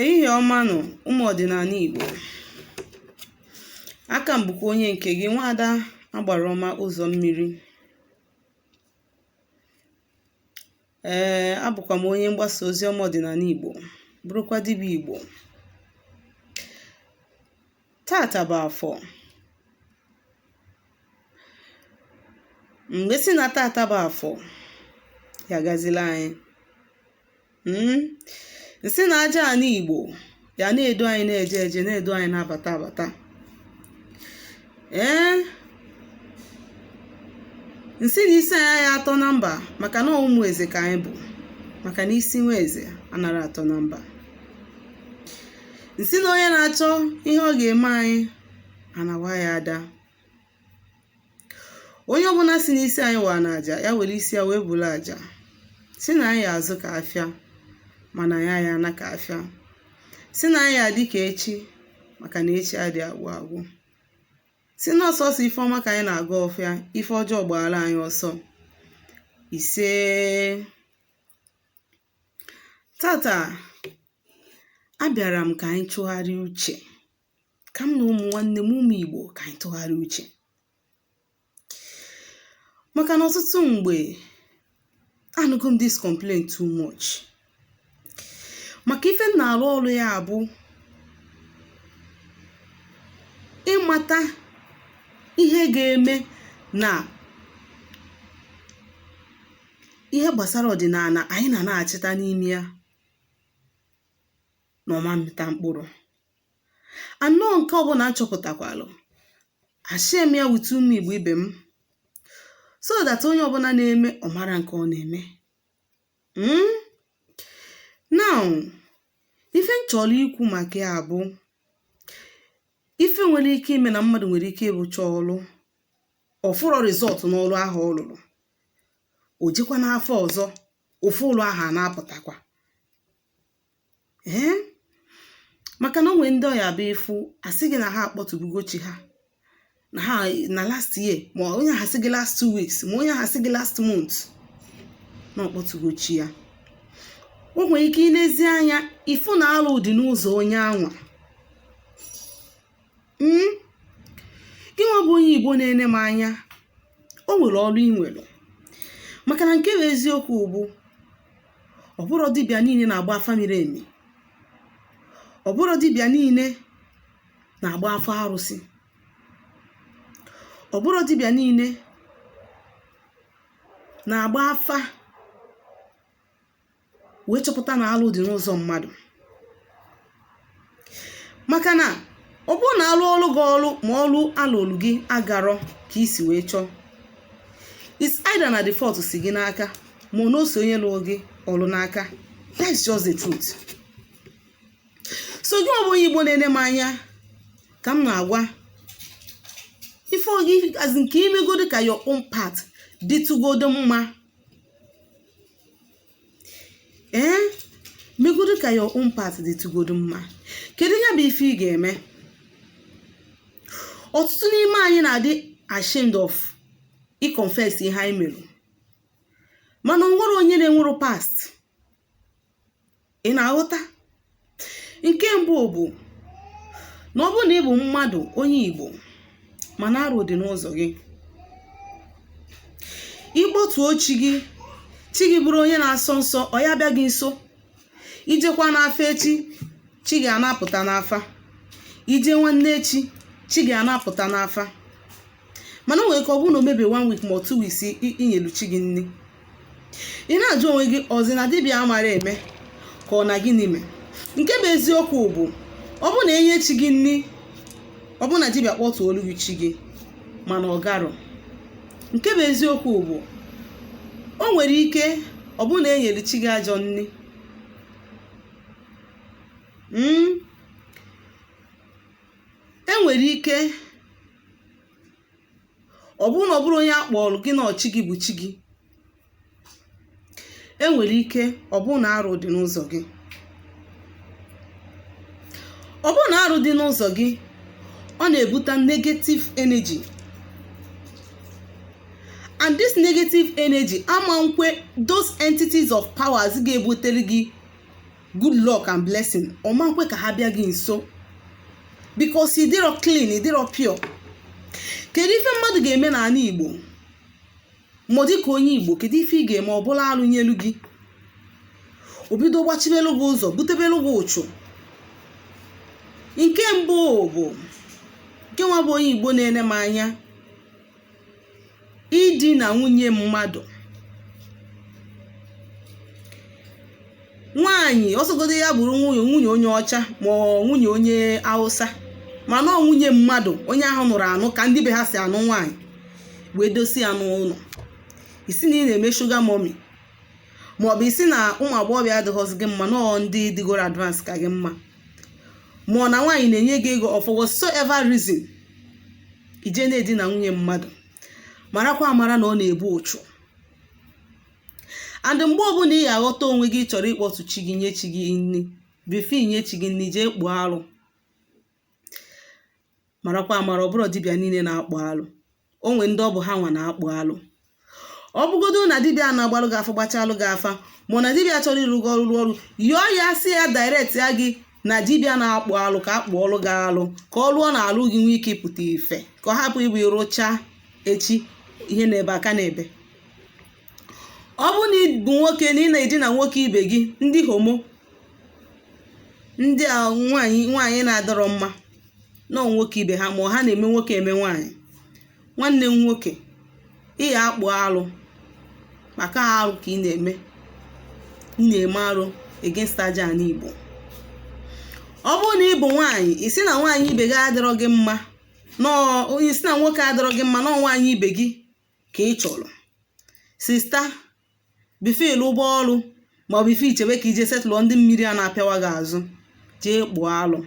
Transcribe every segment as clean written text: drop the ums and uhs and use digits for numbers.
Ehihie ọma nụ, ụmụ ọdịnala Igbo. Aka m bụkwa onye nke gị, nwaada agbara ọma ụzọ mmiri. Ee, abụkwa m onye mgbasa ozi ọma ọdịnala Igbo, bụrụkwa dibịa Igbo. Tata bụ afọ. Mgbe si na tata bụ afọ, ya gazila anyị. M sị na aja ana Igbo ya na-edu anyị na-eje eje, na-edu anyị na-abata abata. Ee, m sị na isi anyị ya atọ na mba, maka na ụmụ eze ka anyị bụ, maka na isi nwa eze anara atọ na mba. M sị na onye na-achọ ihe ọ ga-eme anyị anawa ya ada. Onye ọbụla si n'isi anyị wa na aja, ya were isi ya wee buru aja. Sị na anyị azụ ka afịa, mana ya ya ana ka afịa. Sị na anyị adị ka echi, maka na echi adị agwụ agwụ. Sị na ọ sọsọ ife ọma ka anyị na-agọ ọfịa, ife ọjọọ gbaara anyị ọsọ. Ise. Tata abịara m ka anyị tụgharịa uche, ka m na ụmụ nwanne m ụmụ Igbo ka anyị tụgharịa uche, maka na ọtụtụ mgbe anụgo m this complaint too much. Maka ife m na-arụ ọrụ ya bụ ịmata ihe ga-eme na ihe gbasara ọdịnala anyị na na-achịta n'ime ya na ọ ma mịta mkpụrụ anọ. Nke ọbụla m chọpụtakwalụ, ashare m ya with ụmụ Igbo ibe m, so that onye ọbụla na-eme, ọ mara nke ọ na-eme. Now, ife m chọrọ ikwu maka ya bụ ife nwere ike ime na mmadụ nwere ike ịrụcha ọrụ, ọ fụrọ result n'ọrụ ahụ ọ rụrụ, o jekwa n'afa ọzọ, ofu ọrụ ahụ a na-apụtakwa. Ee, maka na o nwere ndị ọ ya bụ ịfụ, asị gị na ha akpọtụbugo chi ha na ha na last year, ma onye ahụ asị gị last 2 weeks, ma onye ahụ asị gị last month na ọkpọtụgo chi ya. O nwere ike ilezi anya, ịfụ na alụ dị n'ụzọ onye anwa. Gị nwa bụ onye Igbo na-ene m anya, o nwere ọrụ ị nwere, maka na nke bụ eziokwu bụ, ọ bụrụ dibịa niile na-agba afa miri emi, ọ bụrụ dibịa niile na-agba afa arụsị, ọ bụrụ dibịa niile na-agba afa wee chọpụta na alụ dị n'ụzọ mmadụ. Maka na ọ bụrụ na alụ ọrụ gị ọrụ, ma ọrụ alụrụ gị agarọ ka isi wee chọọ, it's either na the fault si gị n'aka, ma ọ na ose onye lụrụ gị ọrụ n'aka. That's just the truth. So gị ọ bụ onye Igbo na-ene m anya ka m na-agwa ife gị nke imegodo ka your own part dịtụgodo mma. Ee, megodo ka your own part dịtụgodo mma. Kedu ya bụ ife ị ga-eme? Ọtụtụ n'ime anyị na-adị ashamed of ịconfess ihe anyị mere, mana o nwere onye na-enwero past. Ị na-aghọta? Nke mbụ bụ na ọ bụrụ na ị bụ mmadụ onye Igbo, mana arụ dị n'ụzọ gị, ịkpọtuo chi gị, chi gị bụrụ onye na-asọ nsọ, ọ ya bịa gị nso. Ijekwa n'afa echi, chi gị anapụta n'afa. Ije nwanne echi, chi gị anapụta n'afa. Mana o nwere ka ọ bụrụ na o mebe one week ma ọ 2 weeks inyelu chi gị nri, ị na-ajụ onwe gị, ọzi na dibịa amara eme, ka ọ na gịnị mee? Nke bụ eziokwu bụ, ọ bụ na enye chi gị nri, ọ bụ na dibịa kpọtuolu gị chi gị, mana ọ garọ, nke bụ eziokwu bụ, o nwere ike ọ bụ na enyere chi gị ajọ nri. Enwere ike ọ bụrụ na ọ bụrụ onye akpọrọ gị na ọchị gị bụ chi gị. Enwere ike ọ bụrụ na arụ dị n'ụzọ gị. Ọ bụrụ na arụ dị n'ụzọ gị, ọ na-ebute negative energy, and this negative energy ama nkwe those entities of powers ga-ebutere gị Good luck and blessing, ọ ma nkwe ka ha bịa gị nso, because ịdịrọ clean, ịdịrọ pure. Kedu ife mmadụ ga-eme n'ala Igbo, ma ọ dịka onye Igbo? Kedu ife ị ga-eme ọ bụla alụ nyelu gị, o bido gbachibelu gị ụzọ, butebelu gị ụchụ? Nke mbụ bụ nke nwa bụ onye Igbo na-ene m anya, idina nwunye mmadụ. Nwaanyị ọsọgodo ya bụrụ nwunye onye ọcha ma ọ nwunye onye Hausa, mana ọ nwunye mmadụ, onye ahụ nụrụ anụ ka ndị be ha si anụ nwaanyị wee dosi ya n'ụlọ. Isi na ị na-eme sugar mommy, maọbụ isi na ụmụ agbọghọbịa adịghọzi gị mma, nọọ ndị dịgoro advance ka gị mma, ma ọ na nwaanyị na-enye gị ego, or for whatsoever reason ije na-edina nwunye mmadụ, marakwa amara na ọ na-ebu ụchụ. And mgbe ọbụla ị ga-aghọta onwe gị, chọrọ ịkpọtụ chi gị, nye chi gị nri, before inye chi gị nri, jee kpụọ alụ. Marakwa amara, ọ bụrụ dibịa niile na-akpụ alụ. O nwee ndị ọ bụ ha nwa na-akpụ alụ. Ọ bụgodo na dibịa na-agbalụ gị afa, gbachalụ gị afa, ma na dibịa chọrọ ịrụ gị ọrụ ọrụ, yọọ ya, sị ya direct ya gị na dibịa na-akpụ alụ ka akpụ ọlụ gị alụ, ka ọ lụọ na alụ gị nwee ike ịpụta ife, ka ọ hapụ ịbụ ịrụcha echi ihe na-ebe aka na-ebe. Ọ bụrụ na ị bụ nwoke na ị na-edina nwoke ibe gị, ndị homo, ndị a nwaanyị nwaanyị na-adọrọ mma nọ nwoke ibe ha, ma ọ ha na-eme nwoke eme nwaanyị, nwanne m nwoke, ị ya akpụ alụ, maka arụ ka ị na-eme. Ị na-eme arụ against aja ala Igbo. Ọ bụrụ na ị bụ nwaanyị, ị sị na nwaanyị ibe gị adịrọ gị mma, ị sị na nwoke adịrọ gị mma, nọọ nwaanyị ibe gị ka ị chọrọ, sister, before ịlụ ụgbọ ọrụ, maọbụ ife ichebe ka ije setụlụ ndị mmiri a na-apịawa gị azụ, jee kpụọ alụ.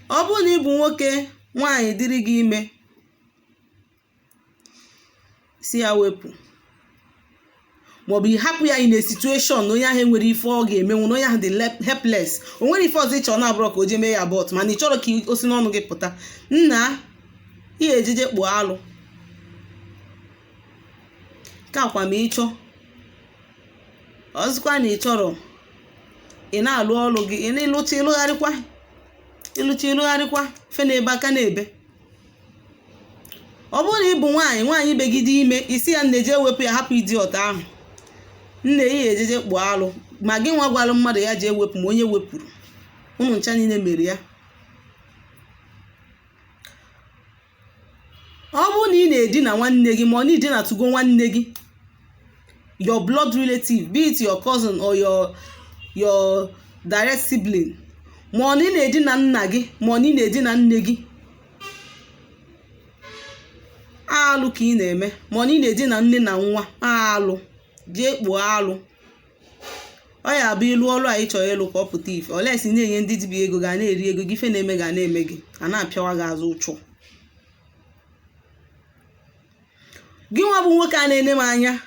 Ọ bụrụ na ị bụ nwoke, nwaanyị dịrị gị ime, si ya wepụ, maọbụ ị hapụ ya in a situation na onye ahụ enwere ife ọ ga-emenwu, na onye ahụ dị helpless, o nwere ife ọzọ ị chọrọ na-abụrọ ka o jee mee ya abort, mana ị chọrọ ka o si n'ọnụ gị pụta, nna, ihe ejeje kpụọ alụ ka akwa ma ị chọọ. Ọzọkwa, na ị chọrọ, ị na-alụ ọrụ gị, ị na-ịlụcha ịlụgharịkwa, ịlụcha ịlụgharịkwa, fe na-ebe aka na-ebe. Ọ bụrụ na ị bụ nwaanyị, nwaanyị begide ime, isi ya nne jee wepụ ya, hapụ idiot ahụ, nne, ihe ejeje kpụọ alụ. Ma gị nwa gwara mmadụ ya jee wepụ, ma onye wepụrụ, ụmụ ncha niile mere ya. Ọ bụrụ na ị na-edina nwanne gị, ma ọ na idinatụgo nwanne gị, your blood relative, be it your cousin or your direct sibling, ma ọ na ị na-edina nna gị, ma ọ na ị na-edina nne gị, alụ ka ị na-eme. Ma ọ na ị na-edina nne na nwa, alụ, jee kpụọ alụ. Ọ ya bụ ịlụ ọrụ a ị chọrọ ịlụ ka ọ pụta ife, unless na-enye ndị dibịa ego ga na-eri ego gị, ife na-eme ga na-eme gị, a na-apịawa gị azụ ụchụ. Gị nwa bụ nwoke a na-ene m anya,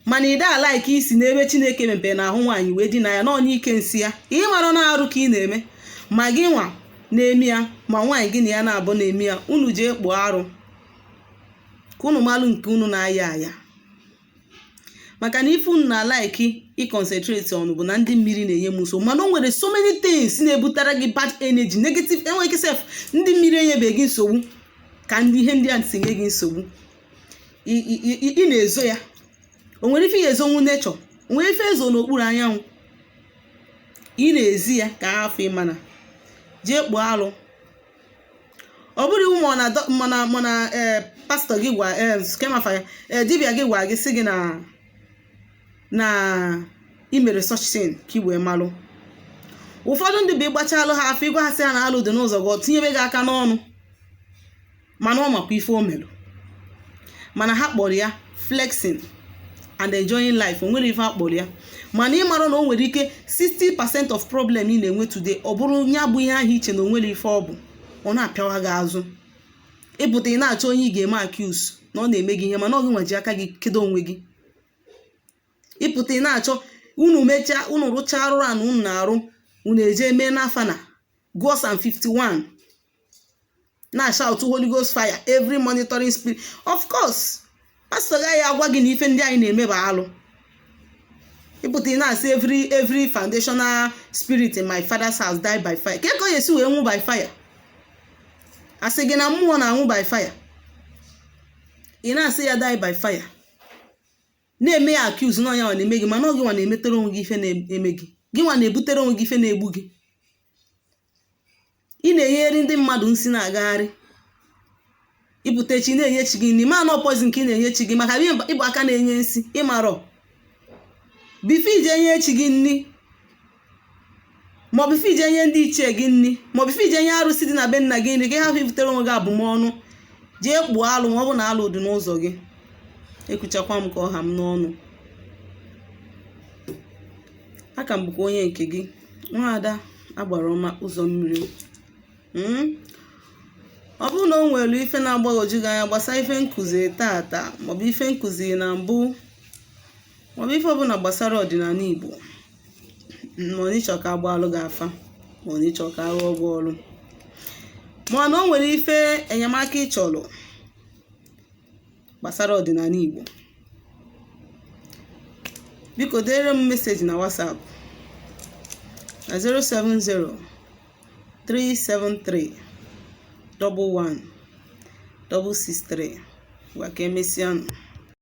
mana ị da like isi n'ebe Chineke mepere n'ahụ nwaanyị wee dina ya n'ọnya ike nsị ya, ihe mara na arụ ka ị na-eme. Ma gị nwa na-eme ya, ma nwaanyị gị na ya na-abụ na-eme ya, unu jee kpụọ arụ ka unu malụ nke unu na-aya aya, maka na ife unu na-alike ịconcentrate on bụ na ndị mmiri na-enye m nsogbu, mana o nwere so many things na-ebutara gị bad energy, negative. Enweghị ike sef, ndị mmiri enyebeghị gị nsogbu ka ndị ihe ndị a si nye gị nsogbu. Ị na-ezo ya, o nwere ife ya ezonwu nature, o nwere ife ezo n'okpuru anyanwụ, ị na-ezi ya ka afọ ịmana. Jee kpụọ alụ. Ọ bụrụ iwu ma na ee pastọ gị gwa, ee skemafa ya, ee dibịa gị gwa gị, sị gị na ị mere such thing ka ị wee malụ. Ụfọdụ ndị bụ ịgbachalụ ha afọ, ịgwa ha sị ha na alụ dị n'ụzọ gị, ọ tinyebe gị aka n'ọnụ, mana ọ makwa ife o merụ, mana ha kpọrọ ya flexing and enjoying life. O nwere ife a kpọrọ ya, mana ị mara na o nwere ike 60% of problem ị na-enwe today, ọ bụrụ ya bụ ihe ahụ iche na o nwere ife ọ bụ, ọ na-apịawa gị azụ. Ịpụta, ị na-achọ onye ị ga-eme accuse na ọ na-eme gị ihe, mana ọ gị nwa ji aka gị kedo onwe gị. Ịpụta, ị na-achọ unu mechaa, unu rụchaa arụrụ a na unu na-arụ, unu eje mee n'afa na gụọ Psalm 51, na-shout Holy Ghost fire every monitoring spirit. Of course, pastọ gaghị agwa gị na ife ndị anyị na-eme bụ alụ. Ịpụta, ị na-asị, Every foundational spirit in my father's house, die by fire." Ka ka ọ ga-esi wee nwụ by fire? Asị gị na mmụọ na-anwụ by fire? Ị na-asị ya die by fire, na-eme ya accuse na ọnya nwa na-eme gị, mana ọ gị nwa na-emetere onwe gị ife na-eme gị. Gị nwa na-ebutere onwe gị ife na-egbu gị. Ị na-enyere ndị mmadụ nsi na-agagharị, ibute chi na-enye chi gị nri, ma na poison ka ị na-enye chi gị, maka ịbụ aka na-enye nsi. Ịmarọ before ije nye chi gị nri, maọbụ ife ije nye ndị ichie gị nri, maọbụ ife ije nye arụsị dị na be nna gị nri, ka ị hapụ ibutere onwe gị abụmọnụ. Jee kpụọ alụ, ma ọ bụ na alụ dị n'ụzọ gị. Ekwuchakwa m ka ọ ha m n'ọnụ. Aka m bụkwa onye nke gị, Nwaada Agbara Ọma Ụzọ Mmiri. Ọ bụrụ na o nwere ife na-agbagwoju gị anya gbasara ife nkụzi tata, maọbụ ife nkụzi na mbụ, maọbụ ife ọbụla gbasara ọdịnala Igbo, ma ọ n'ịchọ ka agbaalụ gị afa, ma ọ n'ịchọ ka arụ ọgwụ ọrụ, ma na o nwere ife enyemaka ị chọrọ gbasara ọdịnala Igbo, biko dere m message na WhatsApp na 070 373 11 663. Gwa ka emesịanụ.